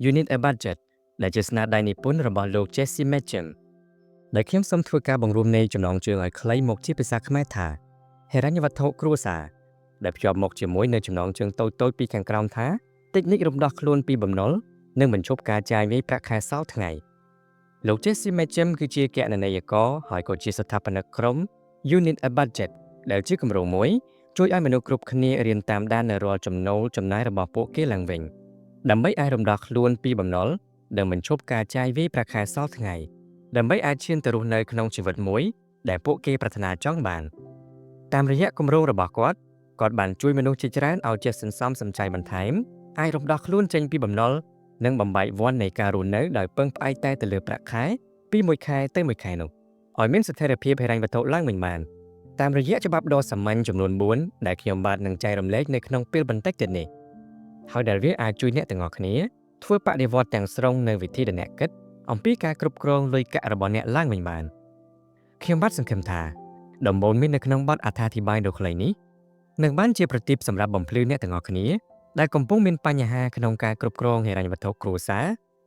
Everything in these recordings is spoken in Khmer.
You Need a Budget ដែលជាស្នាដៃនិពន្ធរបស់លោក Jesse Mecham ដែលខ្ញុំសូមធ្វើការបង្រួមន័យចំណងជើងឲ្យខ្លីមកជាភាសាខ្មែរថាហិរញ្ញវត្ថុគ្រួសារដែលភ្ជាប់មកជាមួយនៅចំណងជើងតូចៗពីខាងក្រោមថាតិចនិករំដោះខ្លួនពីបំណុលនិងបញ្ឈប់ការចាយវាយប្រាក់ខែសោថ្ងៃលោក Jesse Mecham គឺជាគណនេយ្យករហើយក៏ជាស្ថាបនិកក្រុម You Need a Budget ដែលជាគម្រោងមួយជួយឲ្យមនុស្សគ្រប់គ្នារៀនតាមដាននៅរាល់ចំណូលចំណាយរបស់ពួកគេឡើងវិញដើម្បីអាចរំដោះខ្លួនពីបំណុលនិងបញ្ឈប់ការចាយវាយប្រាក់ខែសល់ថ្ងៃដើម្បីអាចឈានទៅរស់នៅក្នុងជីវិតមួយដែលពួកគេប្រាថ្នាចង់បានតាមរយៈគម្រោងរបស់គាត់គាត់បានជួយមនុស្សជាច្រើនឲ្យចេះសន្សំសំចៃបន្ថែមអាចរំដោះខ្លួនចេញពីបំណុលនិងបំបែកវ័ននៃការរស់នៅដោយពឹងផ្អែកតែទៅលើប្រាក់ខែពីមួយខែទៅមួយខែនោះឲ្យមានស្ថិរភាពហិរញ្ញវត្ថុឡើងវិញបានតាមរយៈច្បាប់ដ៏សាមញ្ញចំនួន4ដែលខ្ញុំបាទនឹងចែករំលែកនៅក្នុងពេលបន្តិចទៀតនេះហើយដែលវាអាចជួយអ្នកទាំងអស់គ្នាធ្វើបដិវត្តទាំងស្រុងនៅវិធីដែលអ្នកគិតអំពីការគ្រប់គ្រងលុយកាក់របស់អ្នកឡើងវិញបានខ្ញុំបាទសង្ឃឹមថាដំបូន្មាននៅក្នុងបទអត្ថាធិប្បាយដ៏ខ្លីនេះនឹងបានជាប្រទីបសម្រាប់បំភ្លឺអ្នកទាំងអស់គ្នាដែលកំពុងមានបញ្ហាក្នុងការគ្រប់គ្រងហិរញ្ញវត្ថុគ្រួសារ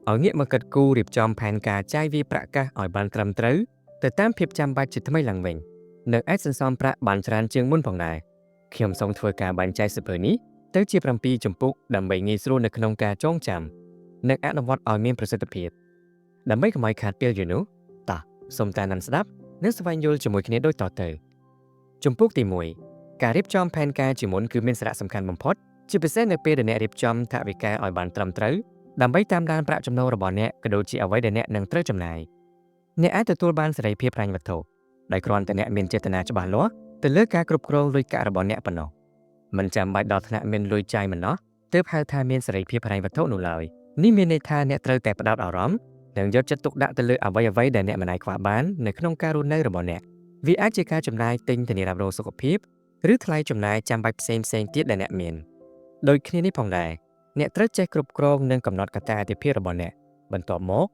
ឲ្យងាកមកគិតគូររៀបចំផែនការចាយវាយប្រាក់កាសឲ្យបានត្រឹមត្រូវទៅតាមភាពចាំបាច់ជាថ្មីឡើងវិញនិងអាចសន្សំប្រាក់បានច្រើនជាងមុនផងដែរខ្ញុំសូមធ្វើការបែងចែកសៀវភៅនេះទៅជា7ជំពូកដើម្បីងាយស្រួលនៅក្នុងការចងចាំនិងអនុវត្តឲ្យមានប្រសិទ្ធភាពដើម្បីកុំឲ្យខាតពេលយូរនោះតោះសូមតាមដានស្ដាប់និងស្វែងយល់ជាមួយគ្នាដូចតទៅជំពូកទី1ការរៀបចំផែនការជាមុនគឺមានសារៈសំខាន់បំផុតជាពិសេសនៅពេលដែលអ្នករៀបចំថវិកាឲ្យបានត្រឹមត្រូវដើម្បីតាមដានប្រាក់ចំណូលរបស់អ្នកក៏ដូចជាអ្វីដែលអ្នកនឹងត្រូវចំណាយអ្នកអាចទទួលបានសេរីភាពហិរញ្ញវត្ថុដោយគ្រាន់តែអ្នកមានចេតនាច្បាស់លាស់ទៅលើការគ្រប់គ្រងលុយកាក់របស់អ្នកប៉ុណ្ណោះមិនចាំបាច់ដល់ថ្នាក់មានលុយចាយមិនណោះទើបហៅថាមានសេរីភាពហិរញ្ញវត្ថុនោះឡើយនេះមានន័យថាអ្នកត្រូវតែផ្ដោតអារម្មណ៍និងយកចិត្តទុកដាក់ទៅលើអ្វីៗដែលអ្នកមិនអាចខ្វះបាននៅក្នុងការរស់នៅរបស់អ្នកវាអាចជាការចំណាយទិញធានារ៉ាប់រងសុខភាពឬថ្លៃចំណាយចាំបាច់ផ្សេងៗទៀតដែលអ្នកមានដូចគ្នានេះផងដែរអ្នកត្រូវចេះគ្រប់គ្រងនិងកំណត់កត្តាអាទិភាពរបស់អ្នកបន្ទាប់មក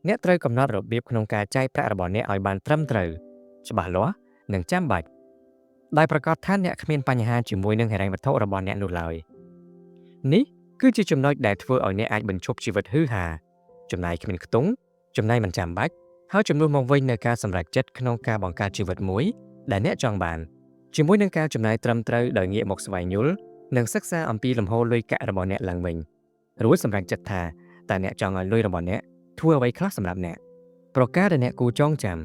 អ្នកត្រូវកំណត់របៀបក្នុងការចាយប្រាក់របស់អ្នកឲ្យបានត្រឹមត្រូវច្បាស់លាស់និងចាំបាច់ដោយប្រកាសថាអ្នកគ្មានបញ្ហាជាមួយនឹងហិរញ្ញវត្ថុរបស់អ្នកនោះឡើយនេះគឺជាចំណុចដែលធ្វើឲ្យអ្នកអាចបញ្ឈប់ជីវិតហ៊ឺហាចំណាយគ្មានខ្ទង់ចំណាយមិនចាំបាច់ហើយជំនួសមកវិញនៅការសម្រេចចិត្តក្នុងការបង្កើតជីវិតមួយដែលអ្នកចង់បានជាមួយនឹងការចំណាយត្រឹមត្រូវដោយងាកមកស្វែងយល់និងសិក្សាអំពីលំហូរលុយកាក់របស់អ្នកឡើងវិញរួចសម្រេចចិត្តថាតើអ្នកចង់ឲ្យលុយរបស់អ្នកធ្វើអ្វីខ្លះសម្រាប់អ្នកប្រការដែលអ្នកគួរចងចាំ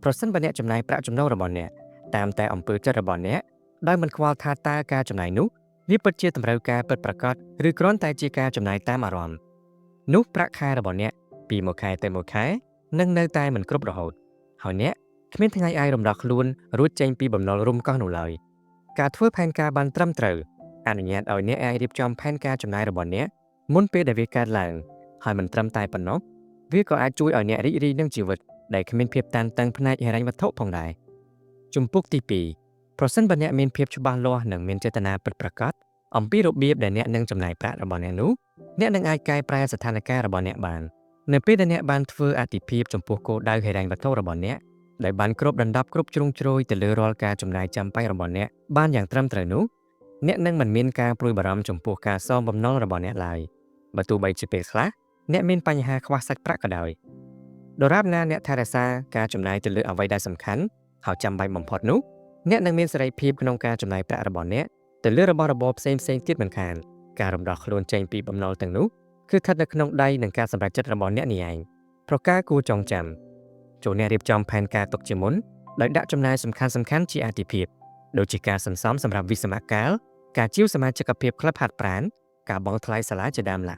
ប្រសិនបើអ្នកចំណាយប្រាក់ចំណូលរបស់អ្នកតាមតែអំពើចិត្តរបស់អ្នកដោយមិនខ្វល់ថាតើការចំណាយនោះវាពិតជាតម្រូវការពិតប្រាកដឬគ្រាន់តែជាការចំណាយតាមអារម្មណ៍នោះប្រាក់ខែរបស់អ្នកពីមួយខែទៅមួយខែនឹងនៅតែមិនគ្រប់រហូតហើយអ្នកគ្មានថ្ងៃអាចរំដោះខ្លួនរួចចេញពីបំណុលរុំកោះនោះឡើយការធ្វើផែនការបានត្រឹមត្រូវអនុញ្ញាតឲ្យអ្នកអាចរៀបចំផែនការចំណាយរបស់អ្នកមុនពេលដែលវាកើតឡើងហើយមិនត្រឹមតែប៉ុណ្ណោះវាក៏អាចជួយឲ្យអ្នករីករាយនឹងជីវិតដែលគ្មានភាពតានតឹងផ្នែកហិរញ្ញវត្ថុផងដែរជំពូកទី2ប្រសិនបើអ្នកមានភាពច្បាស់លាស់និងមានចេតនាពិតប្រាកដអំពីរបៀបដែលអ្នកនឹងចំណាយប្រាក់របស់អ្នកនោះអ្នកនឹងអាចកែប្រែស្ថានភាពរបស់អ្នកបាននៅពេលដែលអ្នកបានធ្វើអាទិភាពចំពោះគោលដៅហិរញ្ញវត្ថុរបស់អ្នកដែលបានគ្របដណ្ដប់គ្រប់ជ្រុងជ្រោយទៅលើរាល់ការចំណាយចាំបាច់របស់អ្នកបានយ៉ាងត្រឹមត្រូវនោះអ្នកនឹងមិនមានការព្រួយបារម្ភចំពោះការសងបំណុលរបស់អ្នកឡើយបើទោះបីជាពេលខ្លះអ្នកមានបញ្ហាខ្វះសាច់ប្រាក់ក៏ដោយដរាបណាអ្នកថែរក្សាការចំណាយទៅលើអ្វីដែលសំខាន់ហើយចាំបាច់បំផុតនោះអ្នកនឹងមានសេរីភាពក្នុងការចំណាយប្រាក់របស់អ្នកទៅលើរបស់របរផ្សេងៗទៀតមិនខានការរំដោះខ្លួនចេញពីបំណុលទាំងនោះគឺស្ថិតនៅក្នុងដៃនឹងការសម្រេចចិត្តរបស់អ្នកនេះឯងប្រការគួរចងចាំចូលអ្នករៀបចំផែនការទុកជាមុនដោយដាក់ចំណាយសំខាន់ៗជាអាទិភាពដូចជាការសន្សំសម្រាប់វិស្សមកាលការជាវសមាជិកភាពក្លឹបហាត់ប្រាណការបង់ថ្លៃសាលាជាដើមឡា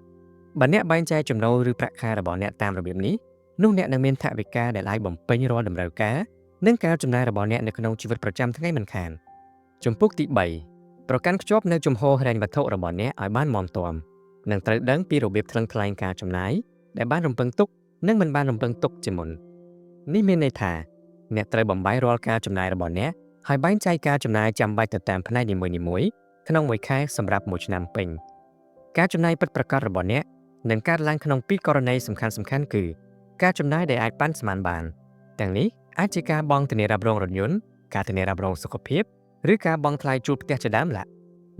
បើអ្នកបែងចែកចំណូលឬប្រាក់ខែរបស់អ្នកតាមរបៀបនេះនោះអ្នកនឹងមានថវិកាដែលអាចបំពេញរាល់តម្រូវការនិងការចំណាយរបស់អ្នកនៅក្នុងជីវិតប្រចាំថ្ងៃមិនខានជំពូកទី3ប្រកាន់ខ្ជាប់នៅជំហរហិរញ្ញវត្ថុរបស់អ្នកឲ្យបានមាំទាំនិងត្រូវដឹងពីរបៀបថ្លឹងថ្លែងការចំណាយដែលបានរំពឹងទុកនិងមិនបានរំពឹងទុកជាមុននេះមានន័យថាអ្នកត្រូវបំបែករាល់ការចំណាយរបស់អ្នកហើយបែងចែកការចំណាយចាំបាច់ទៅតាមផ្នែកនីមួយៗក្នុងមួយខែសម្រាប់មួយឆ្នាំពេញការចំណាយពិតប្រាកដរបស់អ្នកនឹងកើតឡើងក្នុងពីរករណីសំខាន់ៗគឺការចំណាយដែលអាចប៉ាន់ស្មានបានទាំងនេះអាចជាការបង់ធានារ៉ាប់រងរថយន្តការធានារ៉ាប់រងសុខភាពឬការបង់ថ្លៃជួលផ្ទះជាដើមឡា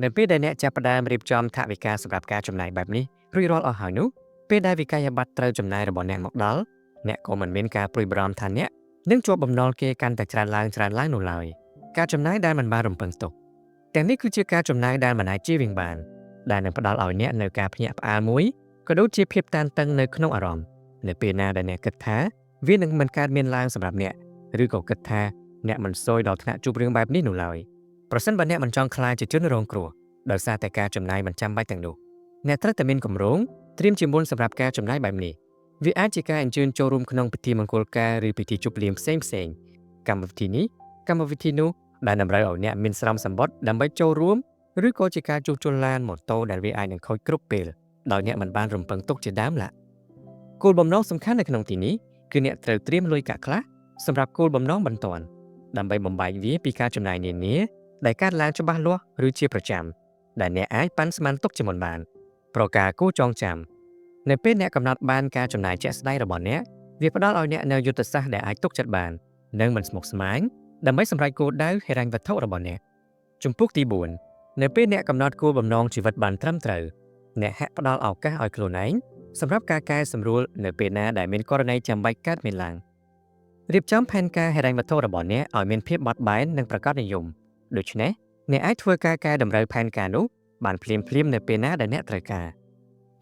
នៅពេលដែលអ្នកចាប់ផ្ដើមរៀបចំថវិកាសម្រាប់ការចំណាយបែបនេះរួចរាល់អស់ហើយនោះ ពេលដែលវិក័យប័ត្រត្រូវចំណាយរបស់អ្នកមកដល់អ្នកក៏មិនមានការព្រួយបារម្ភថាអ្នកនឹងជាប់បំណុលគេកាន់តែច្រើនឡើងច្រើនឡើងនោះឡើយការចំណាយដែលមិនបានរំពឹងទុកទាំងនេះគឺជាការចំណាយដែលមិនអាចជៀសវាងបានដែលនឹងផ្ដល់ឲ្យអ្នកនូវការភ្ញាក់ផ្អើលមួយក៏ដូចជាភាពតានតឹងនៅក្នុងអារម្មណ៍នៅពេលណាដែលអ្នកគិតថាវានឹងមិនកើតមានឡើងសម្រាប់អ្នកឬក៏គិតថាអ្នកមិនស៊យដល់ថ្នាក់ជួបរឿងបែបនេះនោះឡើយប្រសិនបើអ្នកមិនចង់ក្លាយជាជនរងគ្រោះដោយសារតែការចំណាយមិនចាំបាច់ទាំងនោះអ្នកត្រូវតែមានគម្រោងត្រៀមជាមុនសម្រាប់ការចំណាយបែបនេះវាអាចជាការអញ្ជើញចូលរួមក្នុងពិធីមង្គលការឬពិធីជប់លៀងផ្សេងផ្សេងៗកម្មវិធីនេះកម្មវិធីនោះដែលតម្រូវឲ្យអ្នកមានស្រោមសម្បត្តិដើម្បីចូលរួមឬក៏ជាការជួសជុលឡានម៉ូតូដែលវាអាចនឹងខូចគ្រប់ពេលដោយអ្នកមិនបានរំពឹងទុកជាដើមឡាគោលបំណងសំខាន់នៅក្នុងទីនេះគឺអ្នកត្រូវត្រៀមលុយកាក់ខ្លះសម្រាប់គោលបំណងបន្ទាន់ដើម្បីបំបែកវាពីការចំណាយនានាដែលកើតឡើងច្បាស់លាស់ឬជាប្រចាំដែលអ្នកអាចប៉ាន់ស្មានទុកជាមុនបានប្រការគួរចងចាំនៅពេលអ្នកកំណត់បានការចំណាយជាក់ស្ដែងរបស់អ្នកវាផ្ដល់ឲ្យអ្នកនូវយុទ្ធសាស្ត្រដែលអាចទុកចិត្តបាននិងមិនស្មុគស្មាញដើម្បីសម្រេចគោលដៅហិរញ្ញវត្ថុរបស់អ្នកជំពូកទី4នៅពេលអ្នកកំណត់គោលបំណងជីវិតបានត្រឹមត្រូវអ្នកហាក់ផ្ដល់ឱកាសឲ្យខ្លួនឯងសម្រាប់ការកែសម្រួលនៅពេលណាដែលមានករណីចាំបាច់កើតមានឡើងរៀបចំផែនការហិរញ្ញវត្ថុរបស់អ្នកឲ្យមានភាពបត់បែននិងប្រាកដនិយមដូច្នេះអ្នកអាចធ្វើការកែតម្រូវផែនការនោះបានភ្លាមៗនៅពេលណាដែលអ្នកត្រូវការ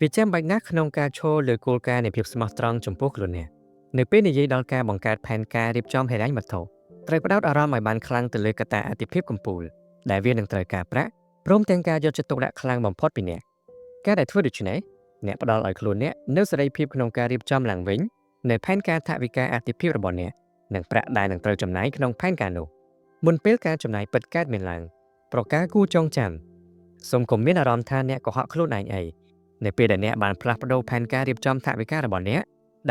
វាចាំបាច់ណាស់ក្នុងការឈរលើគោលការណ៍នៃភាពស្មោះត្រង់ចំពោះខ្លួនអ្នកនៅពេលនិយាយដល់ការបង្កើតផែនការរៀបចំហិរញ្ញវត្ថុត្រូវផ្ដោតអារម្មណ៍ឲ្យបានខ្លាំងទៅលើកត្តាអាទិភាពកំពូលដែលវានឹងត្រូវការប្រាក់ព្រមទាំងការយកចិត្តទុកដាក់ខ្លាំងបំផុតពីអ្នកការដែលធ្វើដូច្នេះអ្នកផ្ដល់ឲ្យខ្លួនអ្នកនូវសេរីភាពក្នុងការរៀបចំឡើងវិញនៅផែនការថវិកាអាទិភាពរបស់អ្នកនិងប្រាក់ដែលនឹងត្រូវចំណាយក្នុងផែនការនោះមុនពេលការចំណាយពិតកើតមានឡើងប្រការគួរចងចាំសូមកុំមានអារម្មណ៍ថាអ្នកកុហកខ្លួនឯងអីនៅពេលដែលអ្នកបានផ្លាស់ប្ដូរផែនការរៀបចំថវិការបស់អ្ន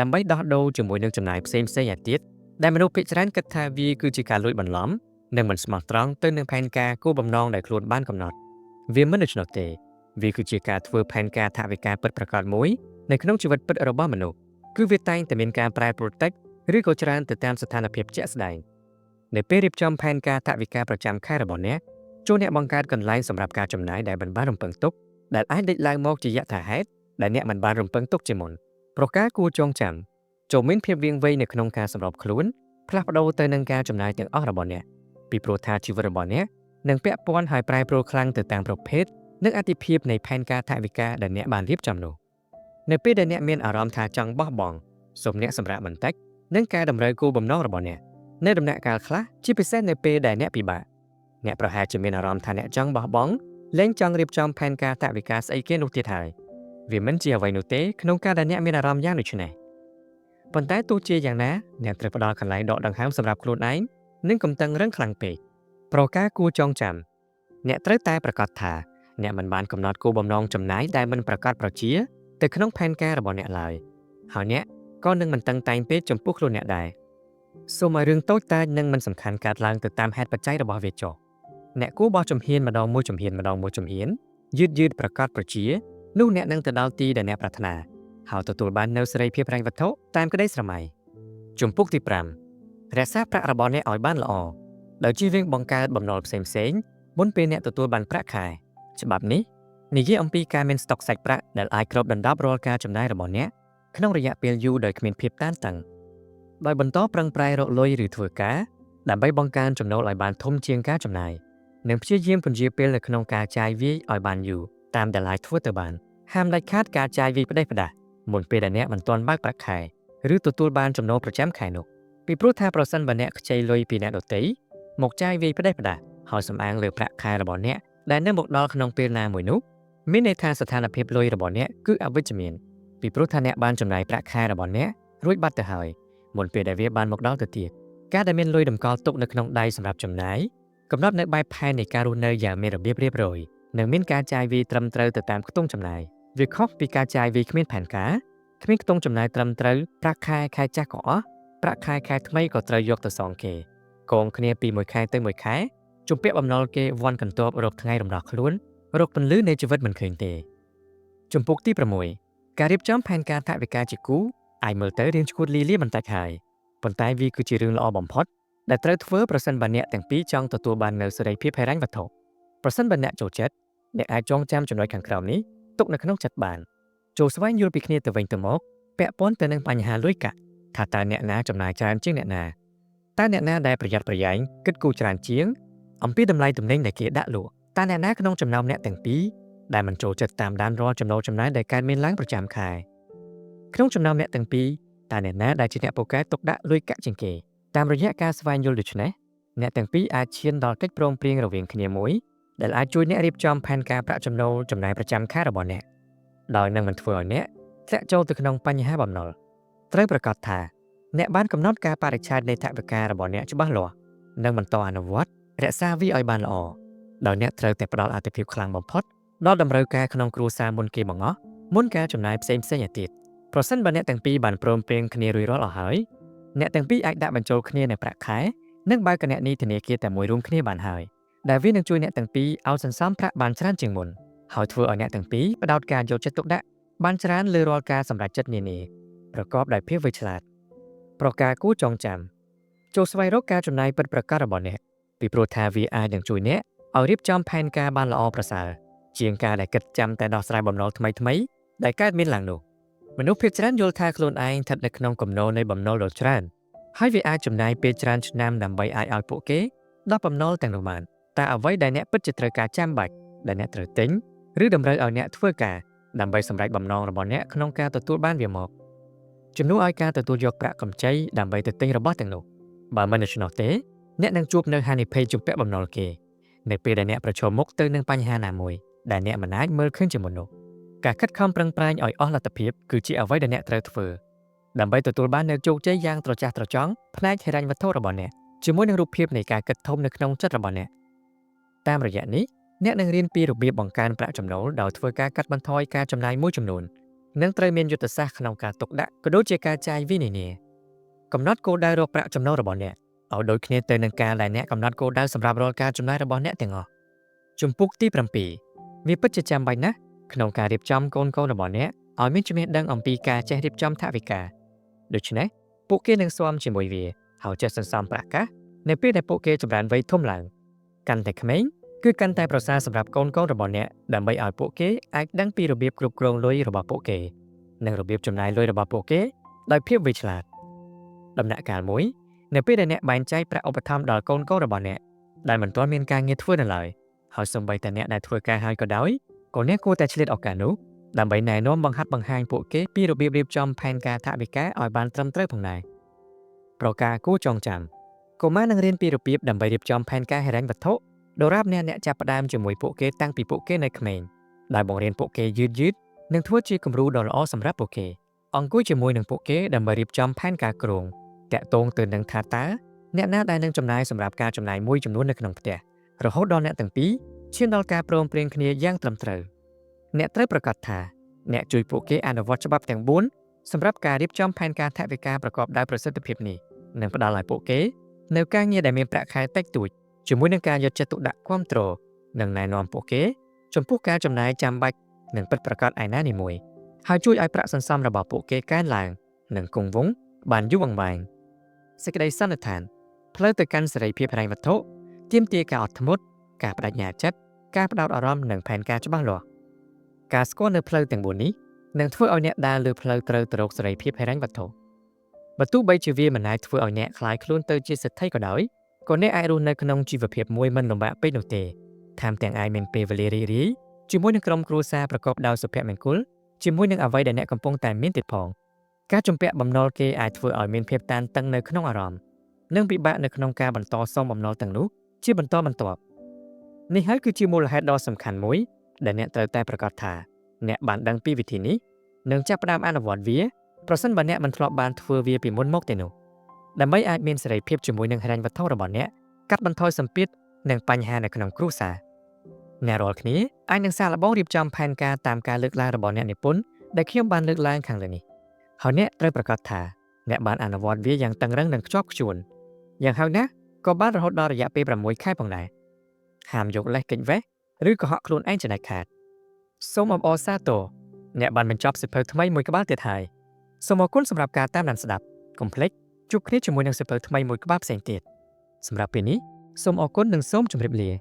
កដើម្បីដោះដូរជាមួយនឹងចំណាយផ្សេងៗឯទៀតដែលមនុស្សភាគច្រើនគិតថាវាគឺជាការលួចបន្លំនិងមិនស្មោះត្រង់ទៅនឹងផែនការគោលបំណងដែលខ្លួនបានកំណត់វាមិនដូច្នោះទេវាគឺជាការធ្វើផែនការថវិកាពិតប្រាកដមួយនៅក្នុងជីវិតពិតរបស់មនុស្សគឺវាតែងតែមានការប្រែប្រួលតិចឬក៏ច្រើនទៅតាមស្ថានភាពជាក់ស្ដែងនៅពេលរៀបចំផែនការថវិកាប្រចាំខែរបស់អ្នកចូលអ្នកបង្កើតកន្លែងសម្រាប់ការចំណាយដែលមិនបានរំពឹងទុកដែលអាចលេចឡើងមកជាយថាហេតុដែលអ្នកមិនបានរំពឹងទុកជាមុនប្រការគួរចងចាំចូលមានភាពវាងវៃនៅក្នុងការសម្របខ្លួនផ្លាស់ប្ដូរទៅនឹងការចំណាយទាំងអស់របស់អ្នកពីព្រោះថាជីវិតរបស់អ្នកនឹងពាក់ព័ន្ធហើយប្រែប្រួលខ្លាំងទៅតាមប្រភេទនិងអាទិភាពនៃផែនការថវិកាដែលអ្នកបានរៀបចំនោះនៅពេលដែលអ្នកមានអារម្មណ៍ថាចង់បោះបង់សូមអ្នកសម្រាកបន្តិចនិងកែតម្រូវគោលបំណងរបស់អ្នកនៅដំណាក់កាលខ្លះជាពិសេសនៅពេលដែលអ្នកពិបាកអ្នកប្រហែលជាមានអារម្មណ៍ថាអ្នកចង់បោះបង់លែងចង់រៀបចំផែនការថវិកាស្អីគេនោះទៀតហើយវាមិនជាអ្វីនោះទេក្នុងការដែលអ្នកមានអារម្មណ៍យ៉ាងដូចនេះប៉ុន្តែទោះជាយ៉ាងណាអ្នកត្រូវផ្ដល់កន្លែងដកដង្ហើមសម្រាប់ខ្លួនឯងនិងកុំតឹងរឹងខ្លាំងពេកប្រការគួរចងចាំអ្នកត្រូវតែប្រាកដថាអ្នកមិនបានកំណត់គោលបំណងចំណាយដែលមិនប្រាកដប្រជាទៅក្នុងផែនការរបស់អ្នកឡើយហើយអ្នកក៏នឹងមិនតឹងតែងពេកចំពោះខ្លួនអ្នកដែរសូមឲ្យរឿងតូចតាចនិងមិនសំខាន់កើតឡើងទៅតាមហេតុបច្ច័យរបស់វាចុះអ្នកគួរបោះជំហានម្ដងមួយជំហានម្ដងមួយជំហានយឺតយឺតប្រាកដប្រជានោះអ្នកនឹងទៅដល់ទីដែលអ្នកប្រាថ្នាហើយទទួលបាននូវសេរីភាពហិរញ្ញវត្ថុតាមក្តីស្រមៃជំពូកទី5រក្សាប្រាក់របស់អ្នកឲ្យបានល្អដោយជៀសវាងបង្កើតបំណុលផ្សេងៗមុនពេលអ្នកទទួលបានប្រាក់ខែច្បាប់នេះនិយាយអំពីការមានស្តុកសាច់ប្រាក់ដែលអាចគ្របដណ្ដប់រាល់ការចំណាយរបស់អ្នកក្នុងរយៈពេលយូរដោយគ្មានភាពតានតឹងដោយបន្តប្រឹងប្រែងរកលុយឬធ្វើការដើម្បីបង្កើនចំណូលឲ្យបានធំជាងការចំណាយនិងព្យាយាមពន្យាពេលនៅក្នុងការចាយវាយឲ្យបានយូរតាមដែលអាចធ្វើទៅបានហាមដាច់ខាតការចាយវាយផ្ដេសផ្ដាសមុនពេលដែលអ្នកមិនទាន់បើកប្រាក់ខែឬទទួលបានចំណូលប្រចាំខែនោះពីព្រោះថាប្រសិនបើអ្នកខ្ចីលុយពីអ្នកដទៃមកចាយវាយផ្ដេសផ្ដាសហើយសំអាងលើប្រាក់ខែរបស់អ្នកដែលនឹងមកដល់ក្នុងពេលណាមួយនោះមានន័យថាស្ថានភាពលុយរបស់អ្នកគឺអវិជ្ជមានពីព្រោះថាអ្នកបានចំណាយប្រាក់ខែរបស់អ្នករួចបាត់ទៅហើយមុនពេលដែលវាបានមកដល់ទៅទៀតការដែលមានលុយតម្កល់ទុកនៅក្នុងដៃសម្រាប់ចំណាយកំណត់នៅបែបផែននៃការរស់នៅយ៉ាងមានរបៀបរៀបរយនិងមានការចាយវាយត្រឹមត្រូវទៅតាមខ្ទង់ចំណាយវាខុសពីការចាយវាយគ្មានផែនការគ្មានខ្ទង់ចំណាយត្រឹមត្រូវប្រាក់ខែខែចាស់ក៏អស់ប្រាក់ខែខែថ្មីក៏ត្រូវយកទៅសងគេកងគ្នាពីមួយខែទៅមួយខែជំពាក់បំណុលគេវាន់កន្ទប់រកថ្ងៃរំដោះខ្លួនរកពន្លឺនៃជីវិតមិនឃើញទេជំពូកទី6ការរៀបចំផែនការថវិកាជាគូអាចមើលទៅរៀងឈួតលីលាបន្តិចហើយប៉ុន្តែវាគឺជារឿងល្អបំផុតដែលត្រូវធ្វើប្រសិនបើអ្នកទាំងពីរចង់ទទួលបាននូវសេរីភាពហិរញ្ញវត្ថុប្រសិនបើអ្នកចូលចិត្តអ្នកអាចចងចាំចំណុចខាងក្រោមនេះទុកនៅក្នុងចិត្តបាន ចូលស្វែងយល់ពីគ្នាទៅវិញទៅមកពាក់ព័ន្ធទៅនឹងបញ្ហាលុយកាក់ថាតើអ្នកណាចំណាយច្រើនជាងអ្នកណាតើអ្នកណាដែលប្រយ័ត្នប្រយែងគិតគូរច្រើនជាងអំពីតម្លៃទំនិញដែលគេដាក់លក់តើអ្នកណាក្នុងចំណោមអ្នកទាំងពីរដែលមិនចូលចិត្តតាមដានរាល់ចំណូលចំណាយដែលកើតមានឡើងប្រចាំខែក្នុងចំណោមអ្នកទាំងពីរតើអ្នកណាដែលជាអ្នកពូកែទុកដាក់លុយកាក់ជាងគេតាមរយៈការស្វែងយល់ដូច្នេះអ្នកទាំងពីរអាចឈានដល់កិច្ចព្រមព្រៀងរវាងគ្នាមួយដែលអាចជួយអ្នករៀបចំផែនការប្រាក់ចំណូលចំណាយប្រចាំខែរបស់អ្នកដោយនឹងមិនធ្វើឲ្យអ្នកធ្លាក់ចូលទៅក្នុងបញ្ហាបំណុលត្រូវប្រាកដថាអ្នកបានកំណត់កាលបរិច្ឆេទនៃថវិការបស់អ្នកច្បាស់លាស់និងបន្តអនុវត្តរក្សាវាឲ្យបានល្អដោយអ្នកត្រូវតែផ្ដល់អាទិភាពខ្លាំងបំផុតដល់តម្រូវការក្នុងគ្រួសារមុនគេបង្អស់មុនការចំណាយផ្សេងៗឯទៀតប្រសិនបើអ្នកទាំងពីរបានព្រមព្រៀងគ្នារួចរាល់អស់ហើយអ្នកទាំងពីរអាចដាក់បញ្ចូលគ្នានៅប្រាក់ខែនិងបើកគណនីធនាគារតែមួយរួមគ្នាបានហើយដែលវានឹងជួយអ្នកទាំងពីរឲ្យសន្សំប្រាក់បានច្រើនជាងមុនហើយធ្វើឲ្យអ្នកទាំងពីរផ្ដោតការយកចិត្តទុកដាក់បានច្រើនលើរាល់ការសម្រេចចិត្តនានាប្រកបដោយភាពវៃឆ្លាតប្រការគួរចងចាំចូលស្វែងរកការចំណាយពិតប្រាកដរបស់អ្នកពីព្រោះថាវាអាចនឹងជួយអ្នកឲ្យរៀបចំផែនការបានល្អប្រសើរជាងការដែលគិតចាំតែដោះស្រាយបំណុលថ្មីៗដែលកើតមានឡើងនោះមនុស្សភាគច្រើនយល់ថាខ្លួនឯងស្ថិតនៅក្នុងគំនរនៃបំណុលដ៏ច្រើនហើយវាអាចចំណាយពេលច្រើនឆ្នាំដើម្បីអាចឲ្យពួកគេដោះបំណុលទាំងនោះបានតែអ្វីដែលអ្នកពិតជាត្រូវការចាំបាច់ដែលអ្នកត្រូវទិញឬតម្រូវឲ្យអ្នកធ្វើការដើម្បីសម្រេចបំណងរបស់អ្នកក្នុងការទទួលបានវាមកជំនួសឲ្យការទទួលយកប្រាក់កម្ចីដើម្បីទៅទិញរបស់ទាំងនោះបើមិនដូច្នោះទេអ្នកនឹងជួបនៅហានិភ័យជំពាក់បំណុលគេនៅពេលដែលអ្នកប្រឈមមុខទៅនឹងបញ្ហាណាមួយដែលអ្នកមិនអាចមើលឃើញជាមុននោះការខិតខំប្រឹងប្រែងឲ្យអស់លទ្ធភាពគឺជាអ្វីដែលអ្នកត្រូវធ្វើដើម្បីទទួលបាននូវជោគជ័យយ៉ាងត្រចះត្រចង់ផ្នែកហិរញ្ញវត្ថុរបស់អ្នកជាមួយនឹងរូបភាពនៃការគិតធំនៅក្នុងចិត្តរបស់អ្នកតាមរយៈនេះអ្នកនឹងរៀនពីរបៀបបង្កើនប្រាក់ចំណូលដោយធ្វើការកាត់បន្ថយការចំណាយមួយចំនួននិងត្រូវមានយុទ្ធសាស្ត្រក្នុងការទុកដាក់ក៏ដូចជាការចាយវានានាកំណត់គោលដៅរកប្រាក់ចំណូលរបស់អ្នកឲ្យដូចគ្នាទៅនឹងការដែលអ្នកកំណត់គោលដៅសម្រាប់រាល់ការចំណាយរបស់អ្នកទាំងអស់ជំពូកទី7វាពិតជាចាំបាច់ណាស់ក្នុងការរៀបចំកូនៗរបស់អ្នកឲ្យមានចំណេះដឹងអំពីការចេះរៀបចំថវិកាដូច្នេះពួកគេនឹងស៊ាំជាមួយវាហើយចេះសន្សំប្រាក់កាសនៅពេលដែលពួកគេចម្រើនវ័យធំឡើងកាន់តែក្មេងគឺកាន់តែប្រសើរសម្រាប់កូនៗរបស់អ្នកដើម្បីឲ្យពួកគេអាចដឹងពីរបៀបគ្រប់គ្រងលុយរបស់ពួកគេនិងរបៀបចំណាយលុយរបស់ពួកគេដោយភាពវៃឆ្លាតដំណាក់កាលមួយនៅពេលដែលអ្នកបែងចែកប្រាក់ឧបត្ថម្ភដល់កូនៗរបស់អ្នកដែលមិនទាន់មានការងារធ្វើនៅឡើយហើយសូម្បីតែអ្នកដែលធ្វើការហើយក៏ដោយក៏អ្នកគួរតែឆ្លៀតឱកាសនោះដើម្បីណែនាំបង្ហាត់បង្ហាញពួកគេពីរបៀបរៀបចំផែនការថវិកាឲ្យបានត្រឹមត្រូវផងដែរប្រការគួរចងចាំកុមារនឹងរៀនពីរបៀបដើម្បីរៀបចំផែនការហិរញ្ញវត្ថុដរាបអ្នកអ្នកចាប់ផ្ដើមជាមួយពួកគេតាំងពីពួកគេនៅក្មេងដែលបង្រៀនពួកគេយឺតយឺតនិងធ្វើជាគំរូដ៏ល្អសម្រាប់ពួកគេអង្គុយជាមួយនឹងពួកគេដើម្បីរៀបចំផែនការគ្រោងតាក់ទងទៅនឹងថាតើអ្នកណាដែលនឹងចំណាយសម្រាប់ការចំណាយមួយចំនួននៅក្នុងផ្ទះរហូតដល់អ្នកទាំងពីរឈានដល់ការព្រមព្រៀងគ្នាយ៉ាងត្រឹមត្រូវអ្នកត្រូវប្រាកដថាអ្នកជួយពួកគេអនុវត្តច្បាប់ទាំង4សម្រាប់ការរៀបចំផែនការថវិកាប្រកបដោយប្រសិទ្ធភាពនេះនិងផ្ដល់ឲ្យពួកគេនៅការងារដែលមានប្រាក់ខែតិចតួចជាមួយនឹងការយកចិត្តទុកដាក់គាំទ្រនិងណែនាំពួកគេចំពោះការចំណាយចាំបាច់និងពិតប្រាកដឯណានីមួយហើយជួយឲ្យប្រាក់សន្សំរបស់ពួកគេកើនឡើងនិងគង់វង្សបានយូរអង្វែងសេចក្តីសន្និដ្ឋានផ្លូវទៅកាន់សេរីភាពហិរញ្ញវត្ថុទាមទារការអត់ធ្មត់ការបដិញ្ញាចិត្តការផ្ដោតអារម្មណ៍និងផែនការច្បាស់លាស់ការស្គាល់នៅផ្លូវទាំង4នេះនឹងធ្វើឲ្យអ្នកដើរលើផ្លូវត្រូវទៅរកសេរីភាពហិរញ្ញវត្ថុបើទោះបីជាវាមិនអាចធ្វើឲ្យអ្នកក្លាយខ្លួនទៅជាសេដ្ឋីក៏ដោយក៏អ្នកអាចរស់នៅក្នុងជីវភាពមួយមិនលំបាកពេកនោះទេថែមទាំងអាចមានពេលវេលារីករាយជាមួយនឹងក្រុមគ្រួសារប្រកបដោយសុភមង្គលជាមួយនឹងអ្វីដែលអ្នកកំពុងតែមានទៀតផងការជំពាក់បំណុលគេអាចធ្វើឲ្យមានភាពតានតឹងនៅក្នុងអារម្មណ៍និងពិបាកនៅក្នុងការបន្តសងបំណុលទាំងនោះជាបន្តបន្ទាប់នេះហើយគឺជាមូលហេតុដ៏សំខាន់មួយដែលអ្នកត្រូវតែប្រាកដថាអ្នកបានដឹងពីវិធីនេះនិងចាប់ផ្ដើមអនុវត្តវាប្រសិនបើអ្នកមិនធ្លាប់បានធ្វើវាពីមុនមកទេនោះដើម្បីអាចមានសេរីភាពជាមួយនឹងហិរញ្ញវត្ថុរបស់អ្នកកាត់បន្ថយសម្ពាធនិងបញ្ហានៅក្នុងគ្រួសារអ្នករាល់គ្នាអាចនឹងសាកល្បងរៀបចំផែនការតាមការលើកឡើងរបស់អ្នកនិពន្ធដែលខ្ញុំបានលើកឡើងខាងលើនេះហើយអ្នកត្រូវប្រាកដថាអ្នកបានអនុវត្តវាយ៉ាងតឹងរឹងនិងខ្ជាប់ខ្ជួនយ៉ាងហោចណាស់ក៏បានរហូតដល់រយៈពេល6ខែផងដែរហាមយកលេសគេចវេះឬកុហកខ្លួនឯងជាដាច់ខាតសូមអបអរសាទរអ្នកបានបញ្ចប់សៀវភៅថ្មីមួយក្បាលទៀតហើយសូមអរគុណសម្រាប់ការតាមដានស្ដាប់កុំភ្លេចជួបគ្នាជាមួយនឹងសៀវភៅថ្មីមួយក្បាលផ្សេងទៀតសម្រាប់ពេលនេះសូមអរគុណនិងសូមជម្រាបលា។